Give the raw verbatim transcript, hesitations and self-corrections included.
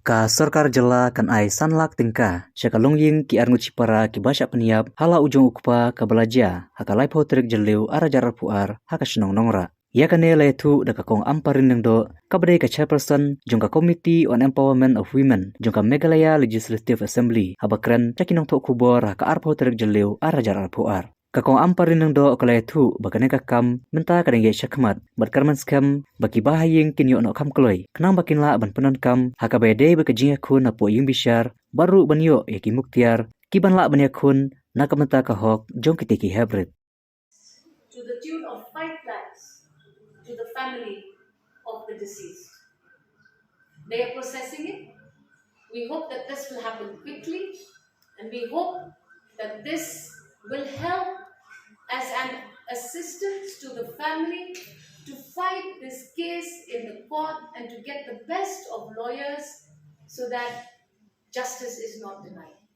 Ka sorkar jylla kan ai san lak tyngka sha ka longïing ki arngut shipara kiba shah pynïap ha la u jong u kpa kaba la jia ha ka laiphew tarik Jylliew ar hajar arphew ar ha ka shnong Nongrah. Ïa kane la ïathuh da ka Kong Ampareen Lyngdoh, kaba dei ka chairperson jong ka Committee on Empowerment of Women jong ka Meghalaya Legislative Assembly, haba kren sha ki nongthoh khubor ha ka arphew tarik Jylliew ar hajar arphew ar. Ka Kong Ampareen Lyngdoh ka la ïathuh ba kane ka kam mynta ka dang ïaid shakhmat, bad kyrmen skhem ba kiba ha ïing kin ïoh noh kham kloi khnang ba kin lah ban pyndonkam ha kaba ïadei bad ka jingïakhun hapoh ïing bishar, bad ruh ban ïoh ïa ki muktiar kiban lah ban ïakhun na ka bynta ka hok jong kitei ki heprit. To the tune of five lakhs to the family of the deceased. They are processing it. We hope that this will happen quickly, and we hope that this will help as an assistance to the family to fight this case in the court and to get the best of lawyers so that justice is not denied.